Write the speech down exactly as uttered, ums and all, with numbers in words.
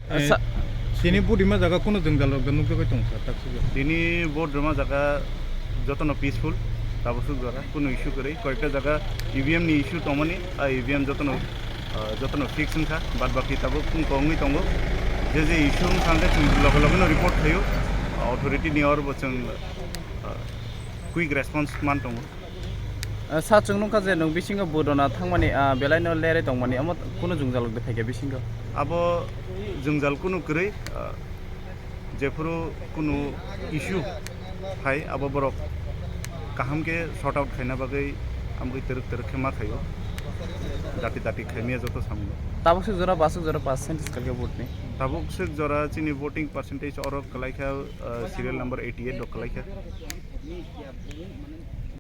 Eh, sa- tini budima jaga kunu jwngjal rok nukjagwi tong sir, tak sugwi. Tini budima jaga jotono peaceful, tabuk suk jora kunu issue kwrwi, koyekta jaga E V M ni issue tongmani, a E V M jotono, ah, jotono fix wngkha, bad baki tabuk wngkha wngwi tongo. Je je issue wngkha hwnkhe chwng loge loge no report khaio, authority ni oro bo chwng, ah, quick response man tongo. Ah, sa chwng nukha je nwng bisingo budona thangmani, ah, belaino lerwi tongmani, omo kunu jwngjal rok de phaikha bisingo? Abo jwngjal kunu kwrwi, ah, jephuru kunu issue phai, abo borok kaham khe sort out khaina bagwi amgwi twrwk twrwk khe ma khaio, dati dati khaimya joto samung. Tabuk suk jora, basuk jora percentage kalkhe vote ni? Tabuk suk jora chini voting percentage oro kwlaikha, ah, serial number eighty eight rok kwlaikha.